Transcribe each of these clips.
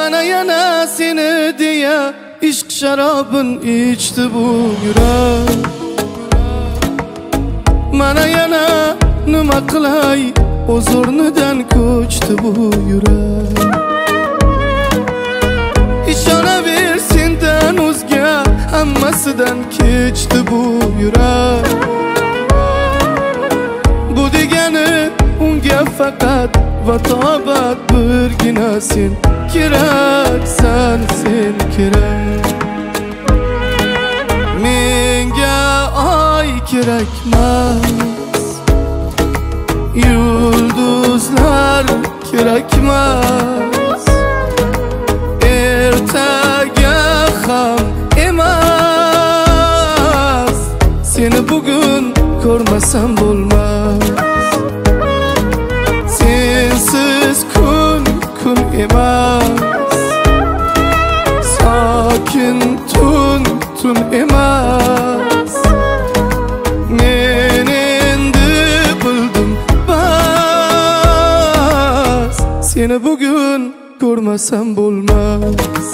Mana yana seni diye ishq sharobin ichdi bu yurak. Mana yana nima qilay, o'z o'rnidan ko'chdi bu yurak. Ishonaver sendan o'zga, hammasidan kechdi bu yurak. Bu degani unga faqat va tobat birgina sen keraksan, sen kerak. Menga oy kerakmas, yulduzlar kerakmas, ertaga ham emas, seni bugun ko'rmasam bo'lmas. Sensiz kun kun emas, sokin tun tun emas. Men endi bildim bas, seni bugun ko'rmasam bo'lmas.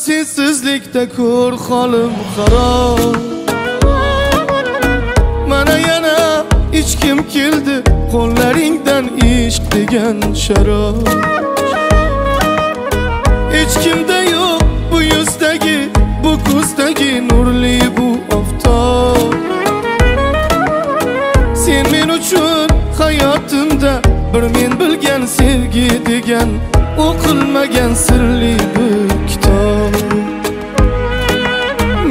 Sensizlikda ko'r holim xarob. Mana yana ichkim keldi qo'llaringdan ishq degan sharob. Hech kimda yo'q bu yuzdagi, bu ko'zdagi nurli bu oftob. Sen men uchun hayotimda bir men bilgan sevgi degan o'qilmagan sirli bir kitob.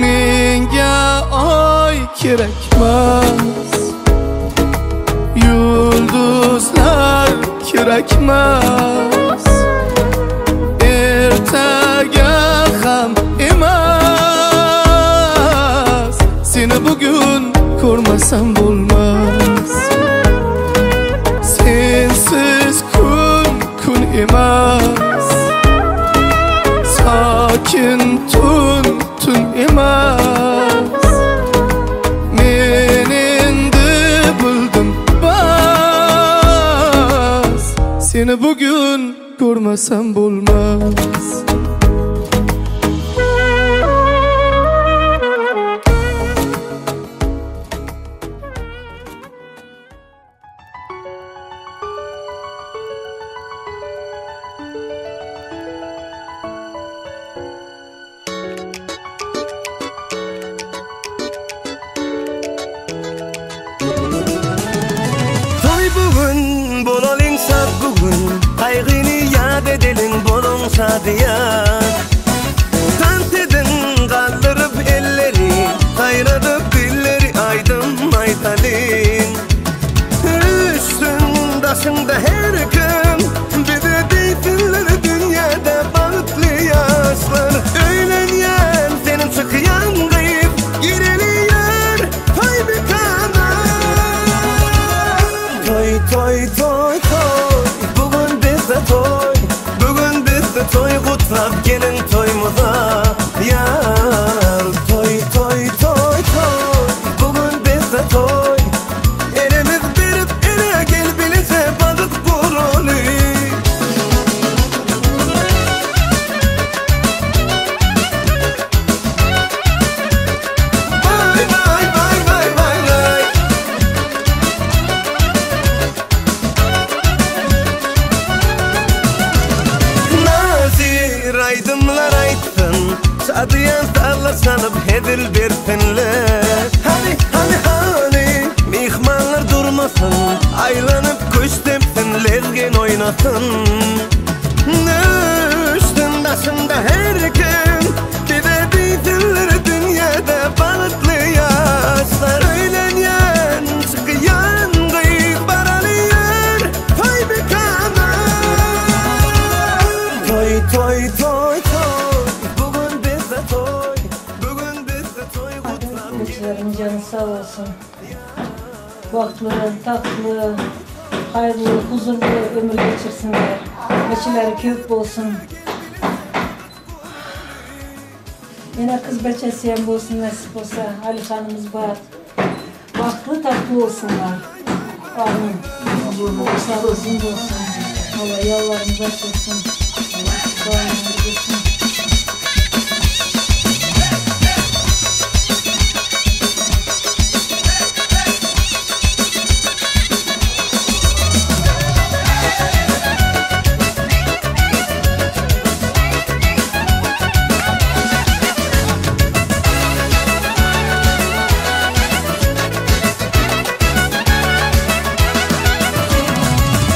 Menga oy kerakmas, yulduzlar kerakmas, ertaga ham emas, seni bugun ko'rmasam bo'lmas. Sensiz kun kun emas, sokin tun tun emas. Men endi bildim bas, seni bugun ko'rmasam bo'lmas. Şadiyan Tant edin kaldırıp elleri, kayradıp dilleri aydın maydalin. Üstün daşında her gün bize deysinler dünyada bahtlı yaşlar. Öylenyen senin çıkyan kıyıp gireliyor toy mekana. Toy toy toy toy bugün bizde toy. Toy kutlap gelin toyumuza yar. Toy toy toy toy bugün bizde toy. Elimiz berip ele gel bilece badık burunu. Vay vay vay vay vay vay. Aydınlar aytsın, şadiyan sallar hezil bersinler. Hani hani hani mihmanlar durmasın, aylanıp kuş tepsin, lezgin oynasın. Üstün daşında her kim bize deysinler dünyada bahtlı yaşlar. Bagtly, tagtly, haýyrly, huzurly ömür geçirsinler. Beçeleri köp bolsun. Ýene gyz beçesi hem bolsun nesip bolsa. Alyhanymyz bar. Bagtly, tagtly bolsunlar. Amin. Başlary uzun bolsun. Allah ýollarymyz açylsyn. Allah daima bersin.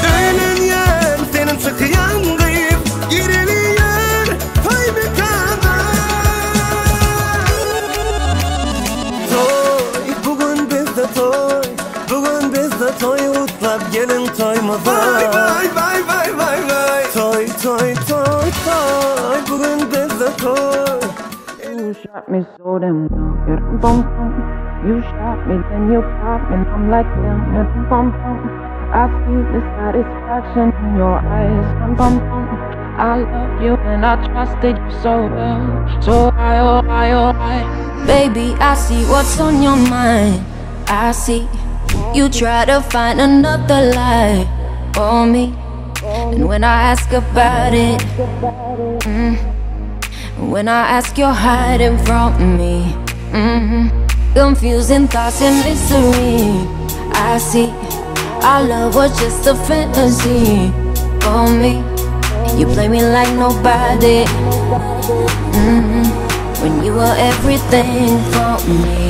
Öýlenýän seniň çykýan gyz Gireli ýör toý mekana Toý bu gün bizde toý Bu gün bizde toý Gutlap geliň toýumyza Waý waý waý waý waý waý Toý toý toý toý Bu gün bizde toý You shot me so damn well. You dum bum bum. You shot me, then you got me, and I'm like damn. You dum bum bum. I see the satisfaction in your eyes. Dum bum bum. I love you and I trusted you so well. So why, oh why, oh why? Baby, I see what's on your mind. I see you try to find another lie for me. And when I ask about it, when I ask, you're hiding from me. Confusing thoughts and mystery. I see our love was just a fantasy for me. You play me like nobody. When you were everything for me.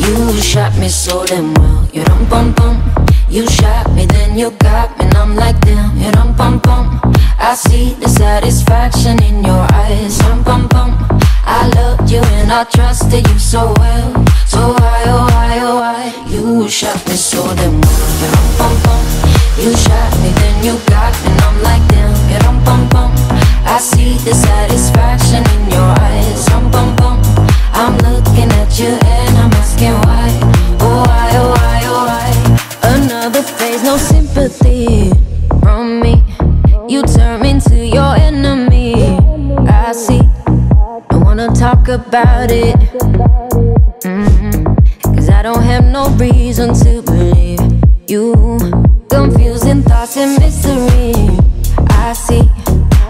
You shot me so damn well. You dum bum bum. You shot me, then you got me, and I'm like damn. You dum bum bum. I see the satisfaction in your eyes. Dum bum bum. I loved you and I trusted you so well. So why, oh why, oh why? You shot me so damn well. You dum bum bum. You shot me, then you got me, and I'm like damn. You dum bum bum. I see the satisfaction in your eyes. Dum bum bum. I'm looking at you and I'm asking why. Oh why, oh why, oh why? Another phase, no sympathy from me. You turn me into your enemy. I see. Don't wanna talk about it. Cause I don't have no reason to believe you. Confusing thoughts and mystery. I see.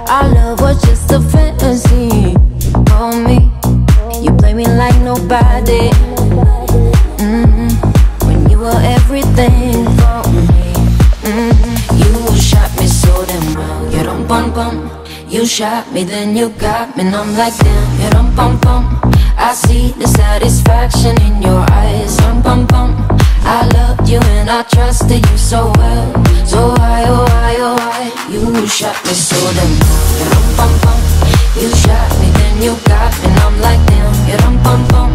Our love was just a fantasy for me. You play me like nobody. When you were everything for me. You shot me so damn well. You dum bum bum. You shot me, then you got me, and I'm like damn. You dum bum bum. I see the satisfaction in your eyes. Dum bum bum. I loved you and I trusted you so well. So why, oh why, oh why? You shot me so damn well. You dum bum bum. You shot me, then you got me, and I'm like damn. You dum bum bum.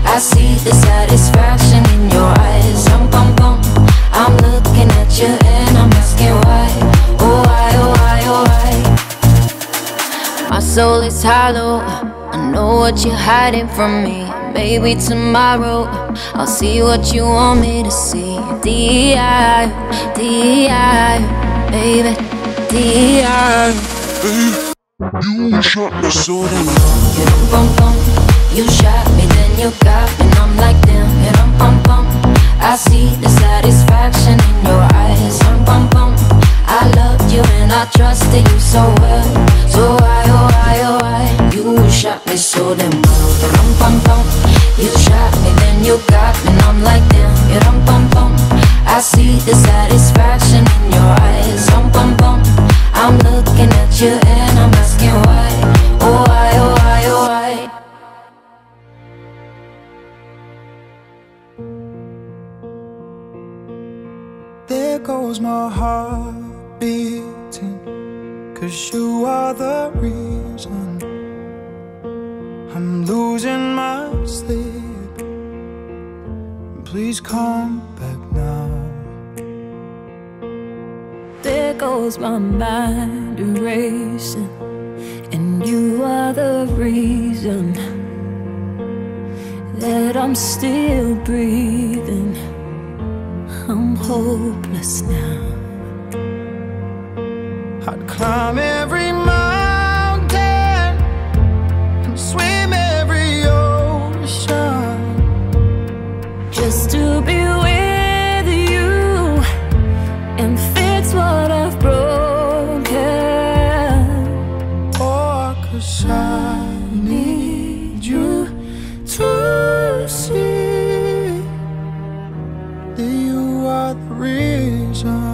I see the satisfaction in your eyes. Dum bum bum. I'm looking at you and I'm asking why. Oh why, oh why, oh why? My soul is hollow. I know what you're hiding from me. Maybe tomorrow I'll see what you want me to see. D.I., D.I., baby, D.I. You shot me so damn well. You dum bum bum. You shot me, then you got me, and I'm like damn. You dum bum bum. I see the satisfaction in your eyes. Dum bum bum. I loved you and I trusted you so well. So why, oh why, oh why? You shot me so damn well. You dum bum bum. You shot me, then you got me, and I'm like damn. You dum bum bum. I see the satisfaction in your eyes. Dum bum bum. I'm looking at you and I'm asking why. Oh why, oh why, oh why? There goes my heart beating, 'cause you are the reason I'm losing my sleep. Please come back now. There goes my mind racing, and you are the reason that I'm still breathing. hopeless now. I'd climb every mountain and swim every ocean just to be with you and fix what I've broken. Oh, 'cause I need you to see that you are the reason.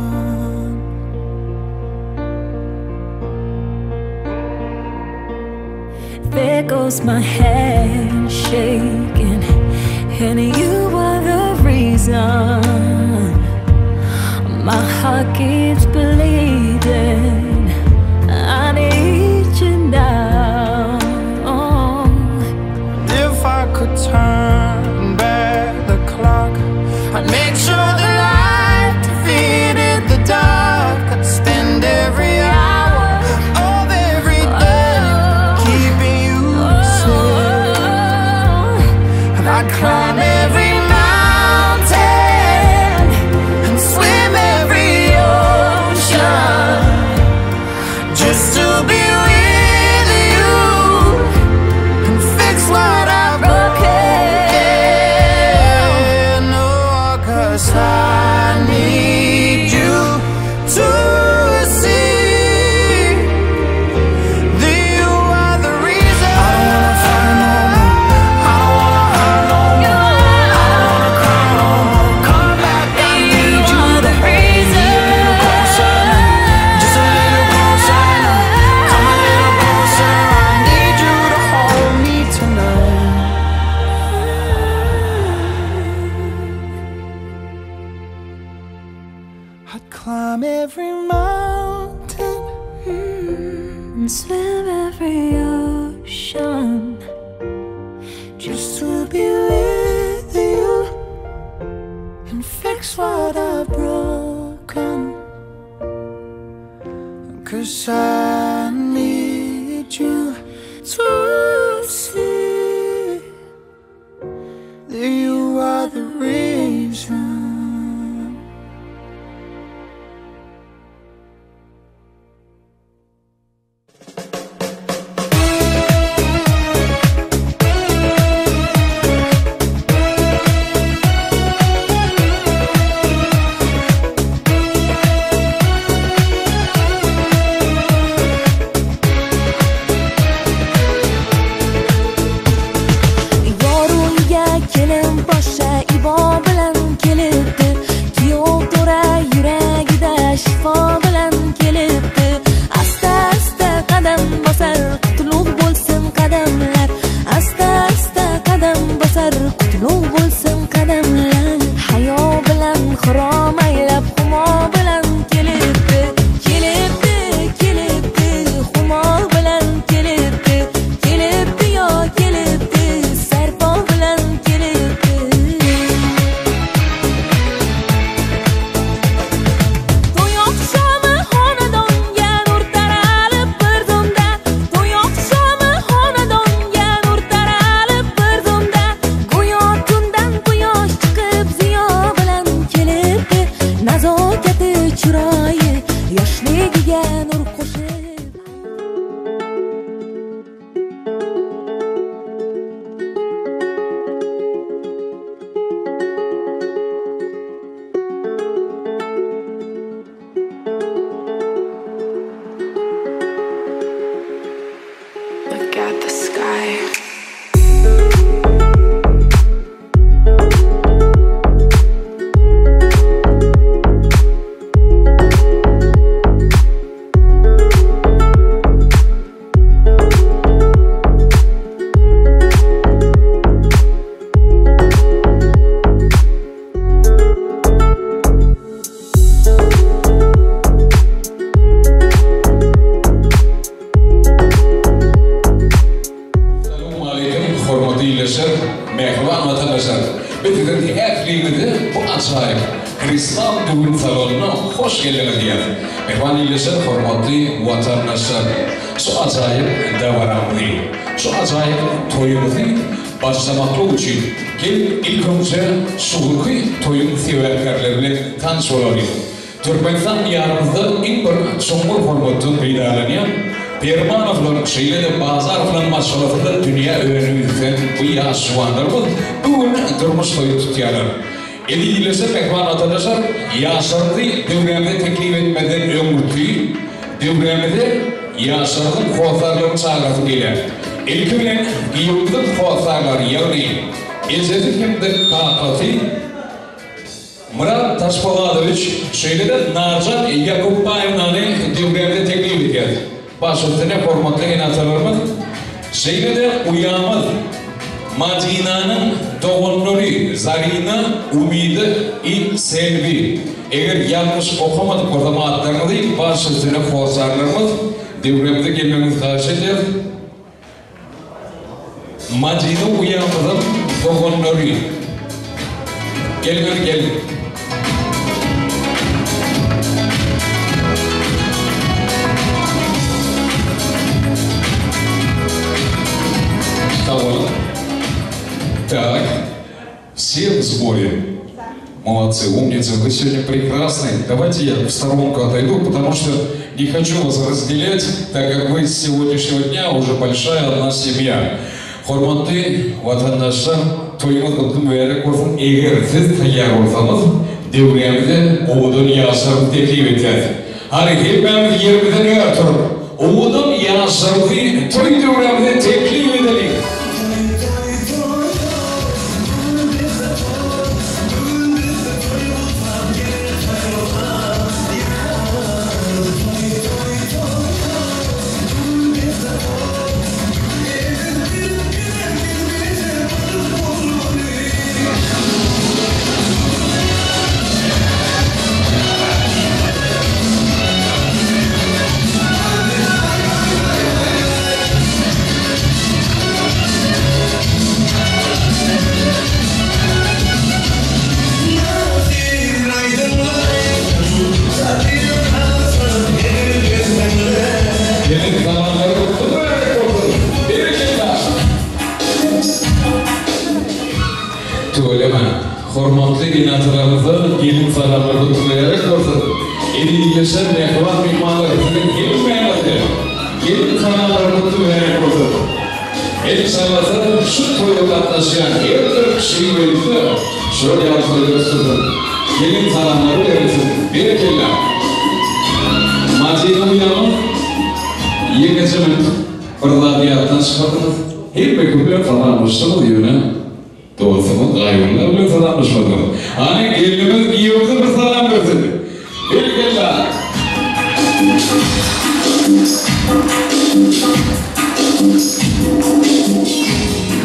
There goes my hand shaking, and you are the reason. My heart keeps bleeding. I need you now. If I could turn back the clock, I'd make sure the light defeated the dark. I'd spend every hour of every day keeping you safe. And I'd climb every mountain and swim every ocean just to be with you and fix what I've broken. Oh, 'cause I need you to see that you are the reason. I don't wanna fight no more. I don't wanna hurt no more. I don't wanna cry no more. Come back, I need you to hold me a little closer now. Just a little closer now. Come a little closer. I need you to hold me tonight. I'd climb every mountain and swim every ocean just to be with you and fix what I've broken. 'Cause I need you to see that you are the reason. Yor uyga kelin poshsha ibo bilan kelibdi, kuyov to'ra yuragida shifo bilan kelibdi. Asta asta qadam bosar, qutlug' bo'lsin qadamlar. Asta asta qadam bosar, qutlug' bo'lsin qadamlar. Hayo bilan xirom aylab, xumo bilan kelibdi. Kelibdi, kelibdi, xumo bilan kelibdi. Kelibdi yo kelibdi, sarpo bilan kelibdi. To'y oqshomi xonadonga nur taralib bir zumda. To'y oqshomi xonadonga nur taralib bir zumda. Go'yo tundan quyosh chiqib ziyo bilan kelibdi. Nazokati chiroyi yoshligiga nur qo'shib. Look at the sky. Salowmaleýkim, hormatly ildeşler, mähriban watandaşlar! Biz siziň ähliňizi bu ajaýyp Kristal düwün salonyna hoş geldiňiz diýýäris. Mähriban ildeşler, hormatly watandaşlar, şu ajaýyp dabaramyzy, şu ajaýyp toýumyzy başlamaklyk üçin Geliň ilk önje şu günki toýuň sebäpkärleri bilen tanyş bolalyň. Türkmenistan Diýarymyzda iň bir çuňňur hormatdan peýdalanýan Permanowlaryň şeýle-de Bazarowlaryň maşgalasynda dünýä önüp ösen bu ýaş juwanlarymyz bu gün durmuş toýy tutýarlar. Eziz ildeşler, mähriban watandaşlar, ýaşlarymyzy döwrämize teklip etmezden öňürti döwrämize ýaşlarymyzyň hossarlaryny çagyrasym gelýär. Ilki bilen giýewimiziň hossarlary, ýagny ejesi hem-de kakasy, Myrat Taşpoladowiç, şeýle-de Narjan Ýakupbaýewnany döwrämize teklip edýäris. Baş üstüne, hormatly ene-atalarymyz, şeýle-de uýamyz Madinanyň doganlary Zarina, Umida i Selbi. Eger ýalňyş okamadyk bolsam atlaryňyzy, baş üstüne, hossarlarymyz, döwrämize gelmegiňizi haýyş edýäris. Madina uýamyzyň doganlary. Gelmeli gelin. Sag boluň. Tak. Все в сборе. Молодцы, умницы, вы сегодня прекрасны. Давайте я в сторонку отойду, потому что не хочу вас разделять, так как вы с сегодняшнего дня уже большая одна семья. Hormatly watandaşlar, toýuňyz gutly mübärek bolsun! Eger siz taýýar bolsaňyz, döwrämize owadan ýaşlarymyzy teklip edýäris. Hany, hemmämiz ýerimizden ör turup, owadan ýaşlarymyzy toý döwrämize teklip edeliň! Gelin zamanlary gutly mübärek bolsun! Berekella! Tüweleme! Hormatly ene-atalarymyza gelin salamlary gutly mübärek bolsun! Eziz ildeşler, mähriban myhmanlar, siziň hemmäňize gelin salamlary gutly mübärek bolsun! Enşallasa şu toýa gatnaşýan her bir kişiň öýünde şular ýaly toýlar tutulsyn. Gelin salamlary berilsin. Berekella! Madina uýamyz ýekeje minut bir zady ýatdan çykardyňyz. Hemme kim bilen salamlaşdyňyz ýöne dostuňyz Gaýybynlar bilen salamlaşmadyňyz. Hany gelnimiz giýewimize bir salam bersin. Berekella!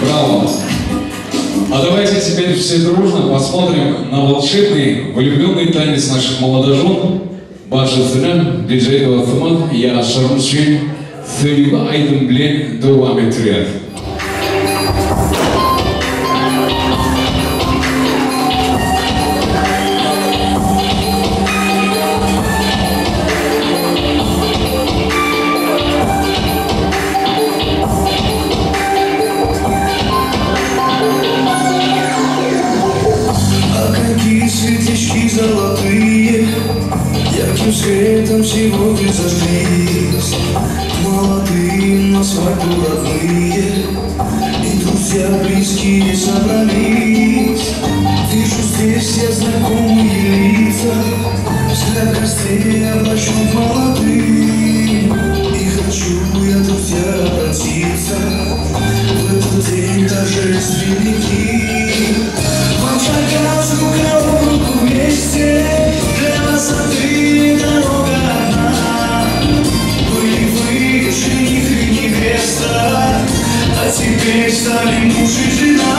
Браво! А давайте теперь все дружно посмотрим на волшебный влюбленный танец наших молодожен. Baş üstüne, DJ dostumyz ýaşlarymyz üçin söýgi aýdym bilen dowam etdirýär. А какие светлячки золотые Ярким светом сегодня зажглись Молодые на свадьбу родные И друзья близкие собрались Вижу здесь все знакомые лица Взгляд гостей обращен молодым И хочу я, друзья, обратиться В этот день торжественный Вам шагать рука в руку вместе Для вас открыта дорога одна Были вы жених и невеста А теперь стали муж и жена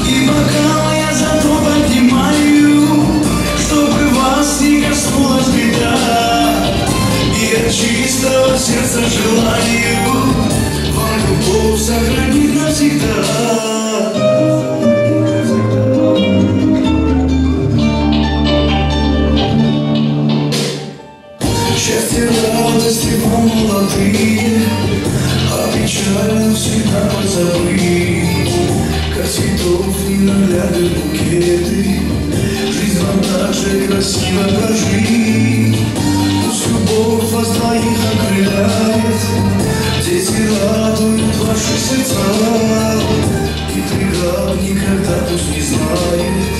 И бокал я за то поднимаю Чтобы вас не коснулась беда И от чистого сердца желаю Вам любовь сохранить навсегда. красиво прожить. Пусть любовь вас двоих окрыляет, дети радуют ваши сердца. И преград никогда пусть не знает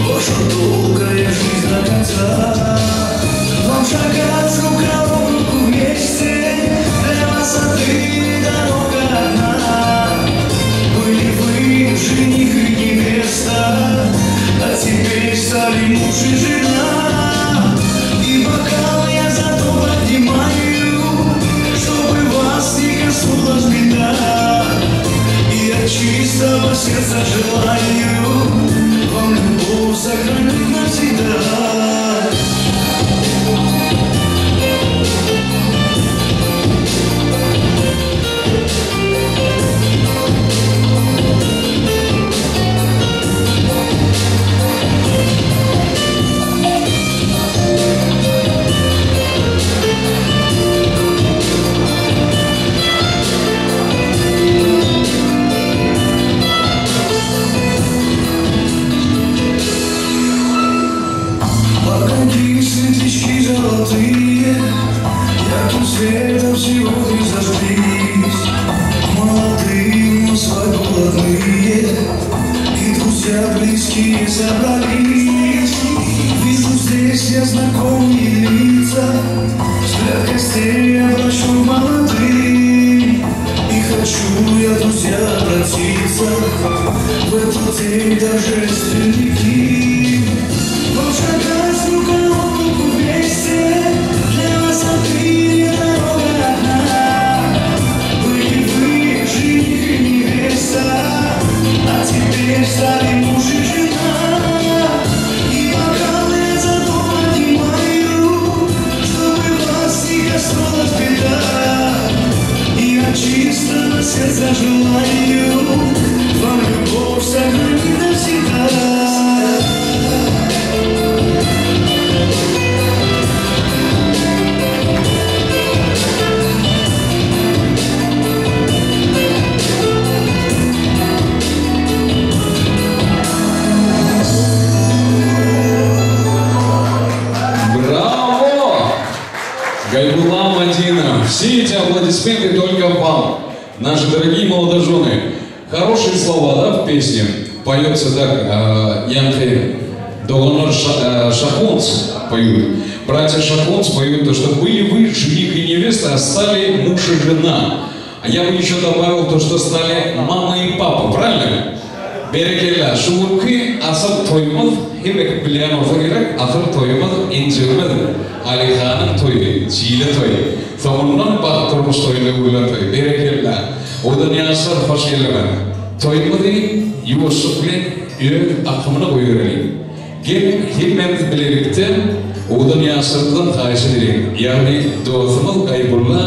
ваша долгая жизнь до конца. Вам шагать рука в руку вместе, для вас отныне дорога одна. Были вы жених и невеста, а теперь стали муж и жена. И бокал я зато поднимаю, чтобы вас не коснулась беда. И от чистого сердца желаю вам любовь сохранить навсегда. Огоньки, светлячки золотые, ярким светом сегодня зажглись. Молодые, но свадьбу родные, и друзья близкие собрались. Вижу здесь я знакомые лица, взгляд гостей обращу молодым. И хочу я, друзья, обратиться в этот день торжественный. Вам шагать рука об руку вместе, для вас отныне дорога одна. Были вы жених и невеста, а теперь стали муж и жена. И бокалы я зато поднимаю, чтобы вас не коснулась беда. И от чистого сердца желаю вам любовь сохранить навсегда. Браво! Гайбула Мадина, все эти аплодисменты только вам, наши дорогие молодожены. Хорошие слова, да, в песне? Поется так, Янки Доганор Шахунц поют. Братья Шахунц поют то, что были вы жених и невеста, а стали муж и жена. А я бы еще добавил то, что стали мама и папа, правильно? Berekella, şu günki asyl toýumyz hemme bilýän bolsa gerek, asyl toýumyz injigimiz Alyhanyň toýy, Çile toýy. Soňundan bagt durmuş toýuna öwrülen toý. Berekella. Owadan ýaşlar hoş geldiňiz. Toýumyzy ýuwaşlyk bilen öz akymyna goýbereliň. Geliň hemmämiz bilelikde owadan ýaşlarymyzdan haýyş edeliň. Ýagny dostumyz Gaýbulla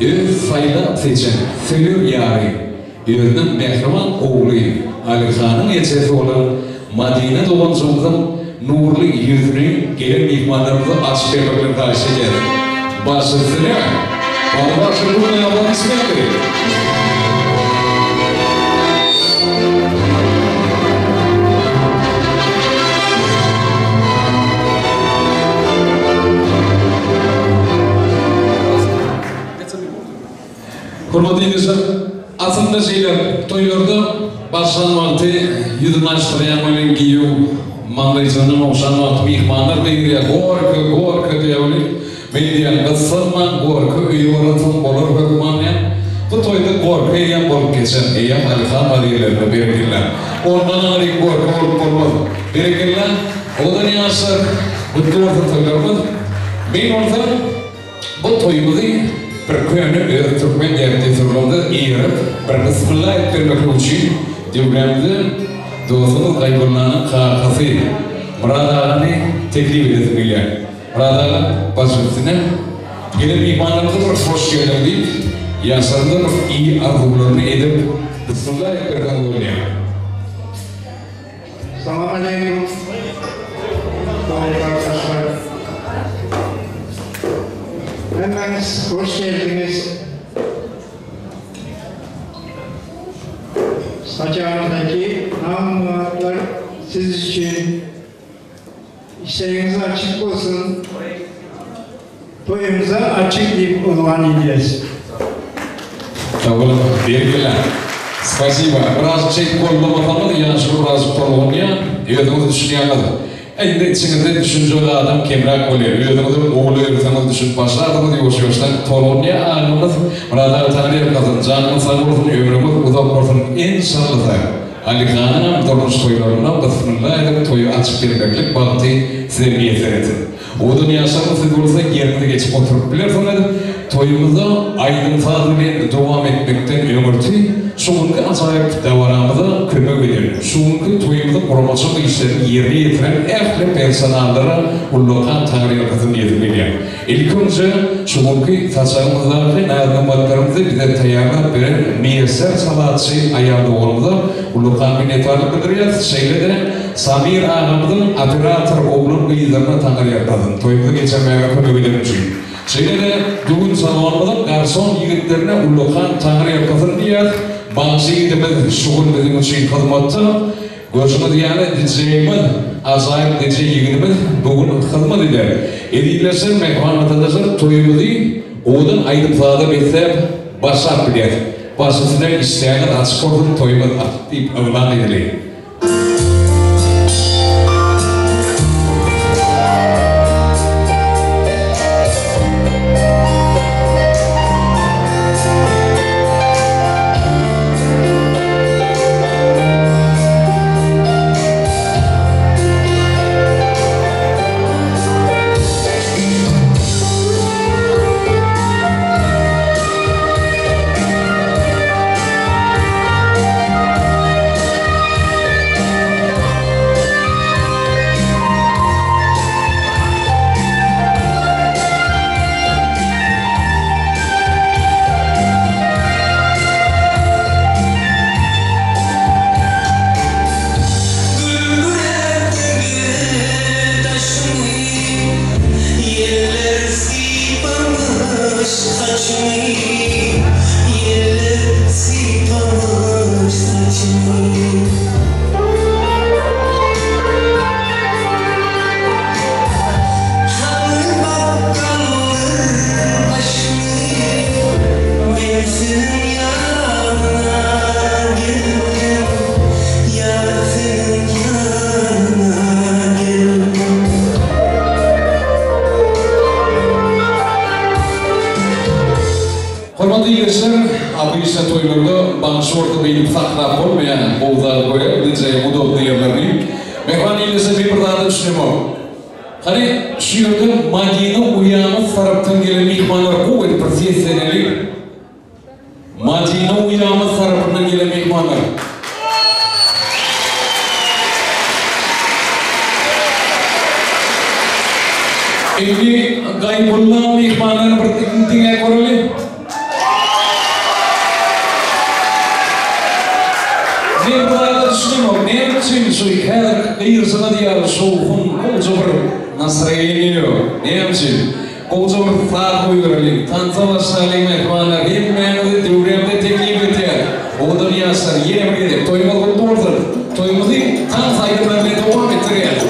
öz saýlap seçen söýer ýary, özüniň mähriban ogly Alyhanyň ejesi bolan Madina doganjygymyzyň nurly ýüzüni gelen myhmanlarymyza açyp bermeklerini haýyş edýäris. Baş üstüne! Pod wasze burne aplodismenty! Hormatly ildeşler, aslynda şeýle toýlarda başlan wagty ýüzüni açdyrýan welin giýew maňlaýjygyndan ogşan wagty myhmanlar gygyrýar, Gorka, gorka diýýär welin, men diýýän, gyssanman gorka öýe baransoň bolar hökman diýýän. Bu toýda gorka eýýäm bolup geçen, eýýäm Alyhan bar ýerlerinde, berekella. Ondan aňryk gorka bolup bolmaz. Berekella, owadan ýaşlar, gutly bolsun toýlaryňyz. Men bolsa Bu toýumyzy bir köne öz türkmen däp-dessurlarymyza eýerip, bir bismilla edip bermeklik üçin döwrämize dostumyz Gaýbullanyň kakasy Myrat agany teklip edesim gelýär. Myrat aga, baş üstüne, gelen myhmanlarymyza bir hoş geldiň diýip, ýaşlarymyza bir iyi arzuwlaryny edip, bismilla edip berseňiz bolýar. Salam aleýkum dogan gardaşlar. Hemmäňiz hoş geldiňiz. Saçağımdaki nam-muratlar siz üçin. İşleriniz açık olsun. Toyumuza açık diýip yglan edýäs. Sag boluň, berekella. Spasiba. Birazjyk şeýdip goldamasaňyz ýaşuly birazjyk tolgunýar. Özüňiz düşünýäňiz. Indi içiňizde düşünjeli adam kemräk bolýar. Özüňizem gowulaberseňiz düşünip başlarsyňyz ýuwaş-ýuwaşdan tolgunýar aňyňyz. Myrat aga Taňryýalkasyn. Janyňyz sag bolsun, ömrüňiz uzak bolsun enşalla. Alyhanyňam durmuş toýlarynda bysmylla edip toýy açyp gelmeklik bagty size miýesser etsin. Owadan ýaşaryň siz bolsa ýeriňize geçip oturyp bilersiňiz. Toýumyza aýdym-saz bilen dowam etmekden öňürti şu günki ajaýyp dabaramyza kömek eden, şu günki toýumyzyň guramaçylyk işlerini ýerine ýetiren ähli personallara ullakan taňryýalkasyn diýesim gelýär. Ilki önje şu günki saçagymyzdaky näz-nygmatlarymyzy bize taýýarlap beren Miýesser salatçy aýal doganymyza ullakan minnetdarlyk bildirýäris. Şeýle-de Samir agamyzyň operator oglan-gyzlaryna taňryýalkasyn, toýumyzy geçirmäge kömek edeni üçin. Şeýle-de düwün salonymyzyň garson ýigitlerine ullakan taňryýalkasyn diýýäris. Bagşy ýigidimiz şu gün biziň üçin hyzmatda. Görşüňiz ýaly DJ-miz, ajaýyp DJ ýigidimiz bu gün hyzmat eder. Ezizleşen mähriban watandaşlar toýumyzy owadan aýdym-saza besläp başlap bilýäs. Baş üstüne işdäňiz açyk bolsun toýumyz açyk diýip yglan edeli. Hormatly ildeşler, Abysha toýlarda bagşy orta diýlip saklap bolmaýan gowy zat goýar DJ udobny ýerlerini. Mähriban ildeşler men bir zada düşünemok. Hany şu ýerde Madina uýamyz tarapdan gelen myhmanlar gowy edip bir sesleneli. Madina uýamyz tarapyndan gelen myhmanlar. Indi Gaýbulla myhmanlaryny bir diňläp göreli. Men bu zada düşünemok, näme üçin şu häzirki gyýylşyňyz ýaly şowhun, gowja bir nastroýeniýe ýok? Näme üçin? Gowja bir saz goýbereliň, tansa başlalyň mähribanlar, hemmäňizi döwrämde teklip etýäs. Owadan ýaşlar, ýene bir gezek toýumyz gutly bolsun! Toýumyzy tans aýdymlary bilen dowam etdirýäs.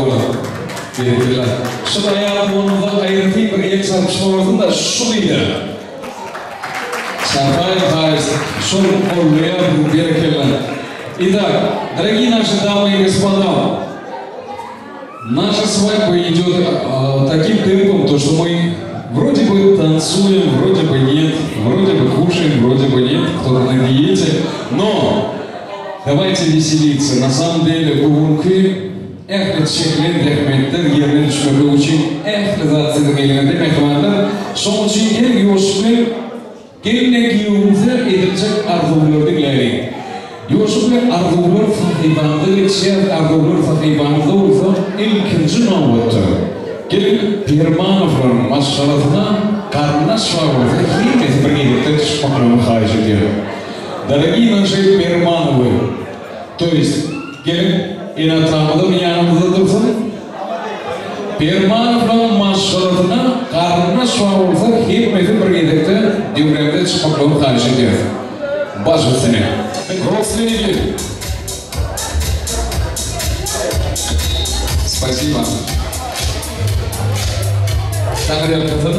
boluň. Berekella. Şu aýal doganymyza aýratyn bir el çarpyşma bolsun-da şu gyza. Çarpaýyň haýyş. Şol gollaýar bizi berekella. Итак, дорогие наши дамы и господа, наша свадьба идет э, таким темпом, то что мы вроде бы танцуем, вроде бы нет, вроде бы кушаем, вроде бы нет, кто-то на диете, но давайте веселиться. На самом деле, bu günki ähli çekilen zähmetler ýerine düşmeklik üçin ähli zat siziň eliňizde mähribanlar. Şonuň üçin geliň ýuwaşlyk bilen gelin giýewimize ediljek arzuwlary diňläliň. Ýuwaşlyk bilen arzuwlar sahypamyza geçýär, arzuwlar sahypamyzda bolsa ilkinji nobatda gelin Permanowlaryň maşgalasyna garyndaş bar bolsa hemmesi bir gezekde çykmaklaryny haýyş edýärin. Дорогие наши Пермановы, то есть geliň ene-atamyzam ýanymyzda dursun. Permanowlaryň maşgalasyna garyndaş bar bolsa hemmesi bir gezekde döwrämde çykmaklaryny haýyş edýäris. Baş üstüne. Родственники. Спасибо. Taňryýalkasyn.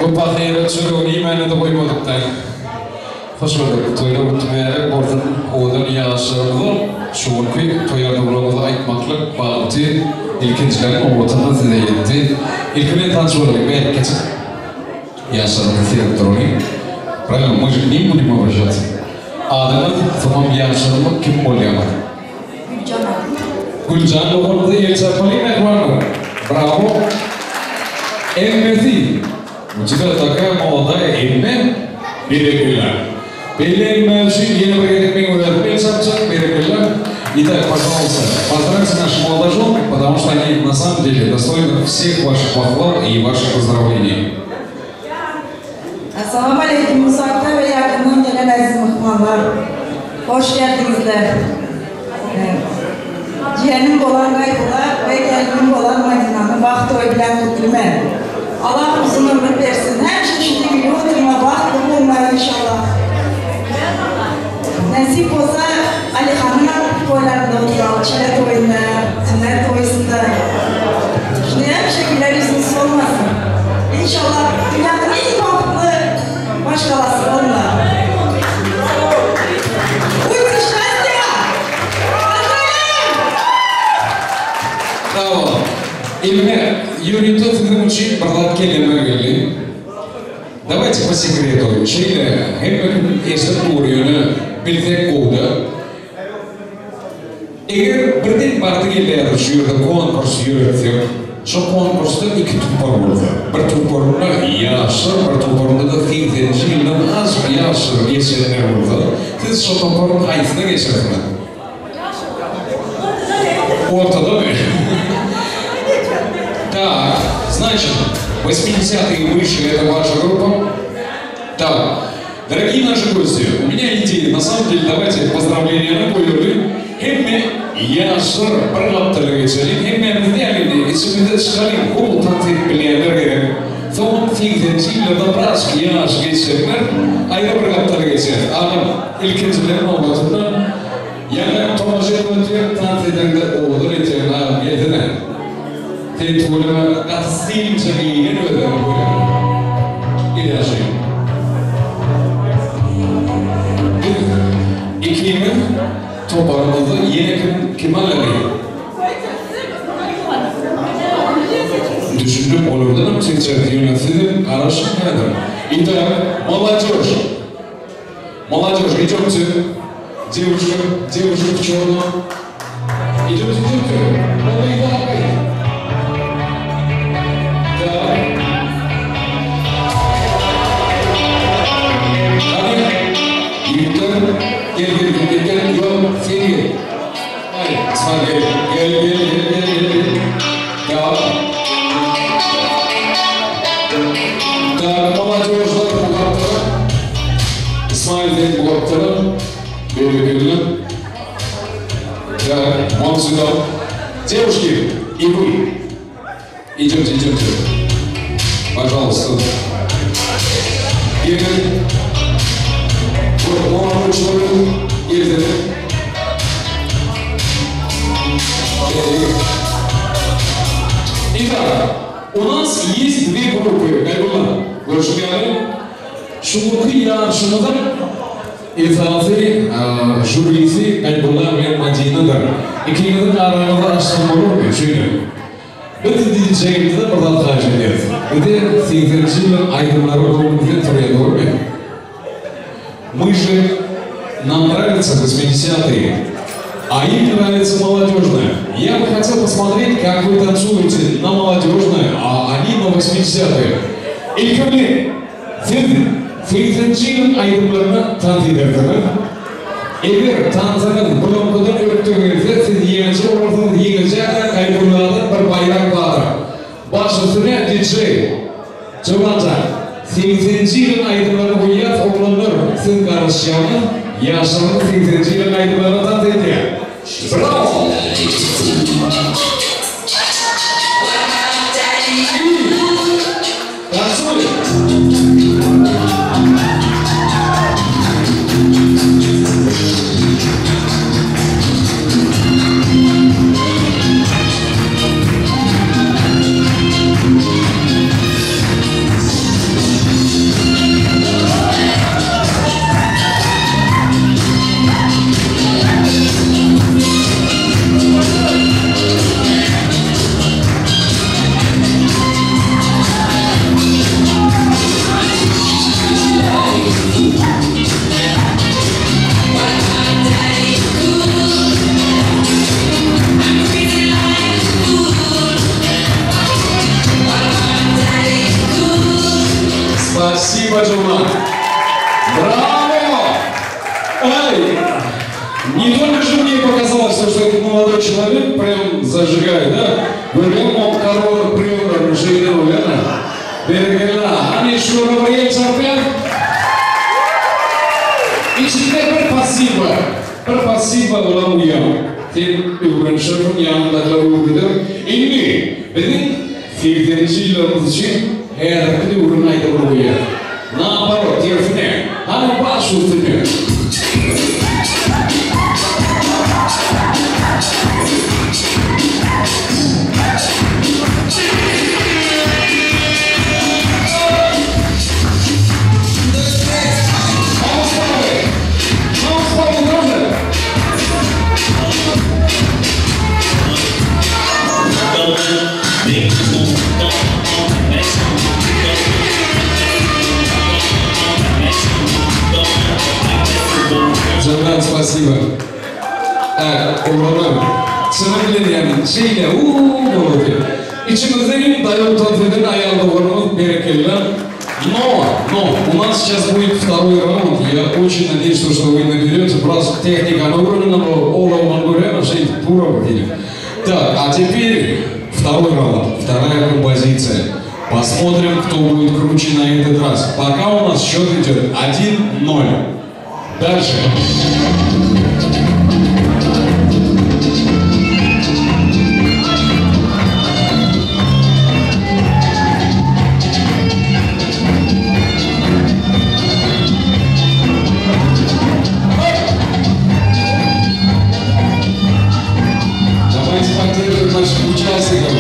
Bu pahyra çöregini iýmäne-de goýmadyk-da. Hoş gördük. Toýlar mübärek bolsun. Owadan ýaşlarymyza şu günki toý arzuwlaryňyzy aýtmaklyk bagty ilkinjileriň nobatynda size ýetdi. Ilki bilen tanyş bolalyň. Bärik geçip ýaşlarymyzy seredip duralyň. Правильно, мы же к ним будем обращаться. Adyňyz, soňam ýaşlarymyz kim bolýaňyz? Güljan adym. Güljan doganymyza el çarpalyň mähribanlar. Bravo. Emmesi. У тебя такая молодая emme. Berekella. Belli emme üçin ýene bir gezek men özüm el çarpjak. Berekella. Итак, пожалуйста, поздравьте наших молодоженок, потому что они на самом деле достойны всех ваших похвал и ваших поздравлений. Esselamu Aleýkum uzakdan we ýakyndan gelen eziz myhmanlar. Hoş geldiňizler. Jiýenim bolan Gaýbula we gelnim bolan Madinany bagt toýy bilen gutlymen. Allah uzyn ömür bersin. Hemişe şuny gülüp oturma bagtly bolmaly inşallah. Nesip bolsa Alyhanyňam toýlarynda oturaly çile toýunda, sünnet toýsunda. Şuny hemişe güler ýüzüňiz solmasyn. Inşallah dünýäniň iň bagtly maşgalasy bollar. Будьте счастливы! Поздравляем! Bravo. Emme, ýörite siziň üçin bir zat kelläme geldi. Давайте по секрету. Şeýle, hemme kim eşidip dur, ýöne bilsek gowy-da. Eger birden bardy gelýär şu ýerde konkurs ýöretsek, şo konkursda iki topar bolsa, bir toparynda ýaşlar, bir toparynda-da segseninji ýyldan azajyk ýaşlar geçenler bolsa, siz şo toparyň haýsyna geçersiňiz? Ortadamy? Так, значит, 80-е и выше это ваша группа. Так, дорогие наши гости, у меня идея. На самом деле, давайте поздравления на goýaly. Hemme ýaşlar bir gapdala geçeliň. Hemmämiz dälini, içimizde çykalyň, gowy tans edip bilýänler gerek. Soň 80-nji ýyllarda birazajyk ýaş geçenler aýry bir gapdala geçer. Agam, ilkinjiler nobatynda ýaňy tomaşa edip otyr, tans edeňde owadan etýäň agam, gelsene. Sen tüweleme gaty stilçe geýinen özüň tüweleme. Gel ýaşaýyn. Biz ikimiz toparymyzda ýene kim kim alaly? Düşündim olardanam seçeris ýöne sizem garaşyň häzir. Итак, молодежь. Молодежь, идемте. Девушка, девушка в черном. Идемте, идемте. Молодые давай. Так. Hany, ýigitler, gel, gel, gel, gel, gel, ýok, sen gel. Aý, sen gel, gel, gel, gel, gel, gel, gel. Так. Так, молодежьlar bu gapdala. Ismail sen bu gapdala. Berekella. Так, вон сюда. Девушки, и вы. Идемте, идемте. Пожалуйста. Geliň. Вот молодой человек. Gelsene. Aferin. Итак, у нас есть две группы. Gaýbulla, görşüň ýaly, şu günki ýaryşymyzyň esasy žurisi Gaýbulla bilen Madinadyr. Ikiňiziň araňyzy açsam bolarmy? Şeýle. Biz diýjegimizde bir zat haýyş edýäris. Bize segseninji ýylyň aýdymlary göwnüňizden turýar, dogrumy? Мы же, нам нравятся 80-е, а им нравится молодежное. Я бы хотел посмотреть, как вы танцуете на молодежное, а они на 80-е. Ilki bilen, siz segseninji ýylyň aýdymlaryna tans edersiňiz. Eger tansyňyz bulankydan ökde gelse, siz ýeňiji bolarsyňyz, ýeňijä-de Gaýbulladan bir baýrak bardyr. Baş üstüne, DJ. Jowanjan, segseninji ýylyň aýdymlaryny goýýas oglanlar siz garaşýaňyz, ýaşlarymyz segseninji ýylyň aýdymlaryna tans edýär. Brawo! I tansuý! Spasibo Jowan. Браво! Ай! Не только же мне показалось, что этот молодой человек прям зажигает, да? Görýän ol korona priýomlaryny şeýle bolýar-a. Berekella! Hany şulara bir el çarpýas. Içinde bir pasiba, bir pasiba bolan uýam. Sen öwrenişersiň, ýanyňdakylar öwreder. Indi biziň segseninji ýyllarymyz üçin häzirki döwrüň aýdymyny goýýas. Naobarot, tersine. Hany baş üstüne. Jandan spasibo. Äh, oglanlar, çynym bilen ýagny şeýle uuu bolup otyr. Içimizde iň daýaw tans eden aýal doganymyz berekella. Но, но, у нас сейчас будет второй раунд. Я очень надеюсь, что вы наберете. Biraz tehnikany öwreniň, ama oglanlar görýän, şeýdip pura diýip. Так, а теперь второй раунд, вторая композиция. Посмотрим, кто будет круче на этот раз. Пока у нас счет идет 1-0. Дальше. Давайте поддержим наших участников.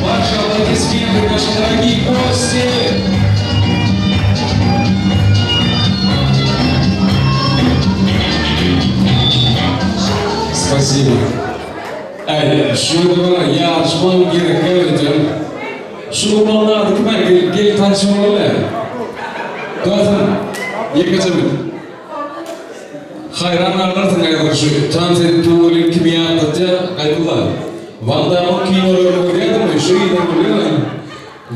Ваши аплодисменты, наши дорогие гости! Спасибо. Äý, şu ýerde ýaryşmaň gerek öýdýän. Şu oglanlar ady kim-aý, gel, gel tanyşyp alaly. Dostum, ýekeje bir. Haýran galarsyň häzir şu tans edip dur welin kimi ýatlatýar, Gaýbulla. Wan Dammyň kinolaryny görýärdiňmi, şu ýylan bolýar.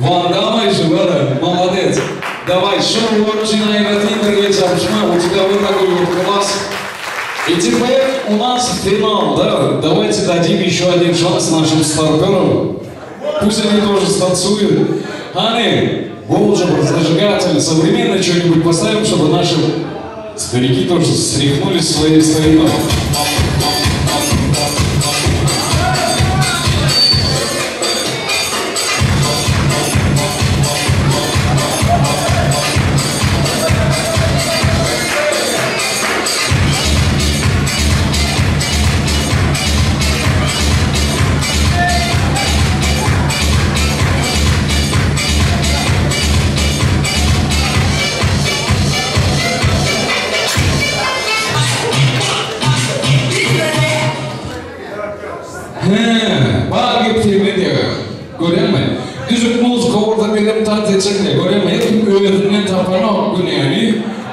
Wan Damm-aý şu bar, molodec. Daway, şu üçin aýratyn bir el çarpyşma, u тебя вот такой вот класс. И теперь у нас финал, да? Давайте дадим еще один шанс нашим старперам. Пусть они тоже станцуют. Hany, Голджер, зажигатель, современно что-нибудь поставим, чтобы наши старики тоже стряхнули своей стариной. Bar gep sende diýýär. Görýäňmi? Düzük muzıka bolsa menem tans etjek diýýär. Görýäňmi? Her kim özünden tapanok günäni,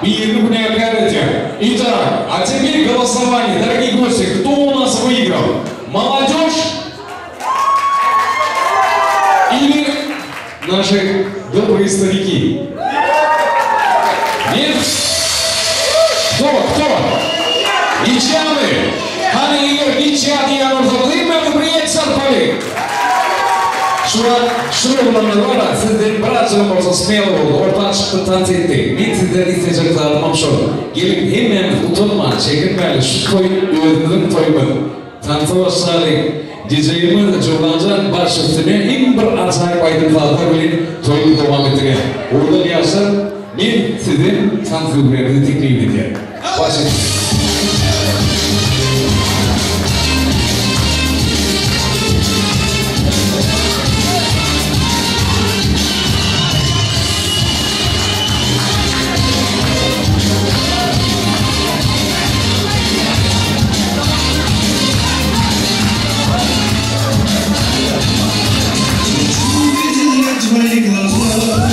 birini günäkär edýär. Итак, а теперь голосование. Дорогие гости, кто у нас выиграл? Молодежь или наши добрые старики? Нет? Кто? Кто? Niçýamy? Hany eger niçýa diýen bolsa, hemmämiz bir el çarpalyň. Şu wagt şu oglanlar bar-a, sizden birazjygam bolsa smelo boldy, orta çykdy, tans etdi. Men sizden islejek zadymam şol. Geliň, hemmämiz utanman, çekinmäli, şu toý özümiziň toýumyz. Tansa başlalyň. DJ-imiz Jöwlanjan baş üstüne iň bir ajaýyp aýdym-sazlar bilen toýuny dowam etdirýär. Owadan ýaşlar, men size tans öwrenmegi teklip edýän. Baş üstüne. Твои глаза,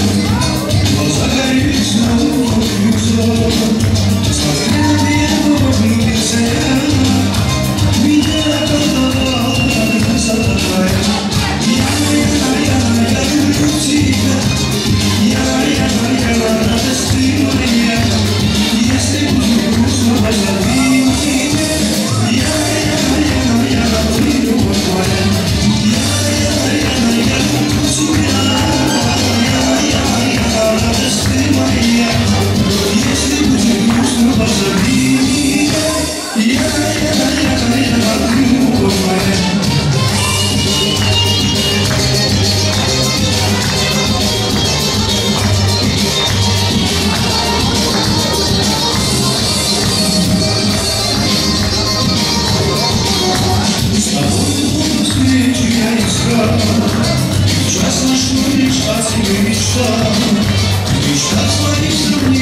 глаза горят снова, Смотря на влюбился я, меня околдовала красота твоя. Я, я, я, я люблю тебя, я, я, я, радость ты моя. Если будет грустно, позови меня. Я, я, я, я, ты любовь моя. Я, я, я, я люблю тебя. Я, я, я, радость ты моя. Если будет грустно, позови меня. Я, я, я, я, ты любовь моя. С тобой встречу я искал, Сейчас ношу лишь о тебе мечта, Мечта своих.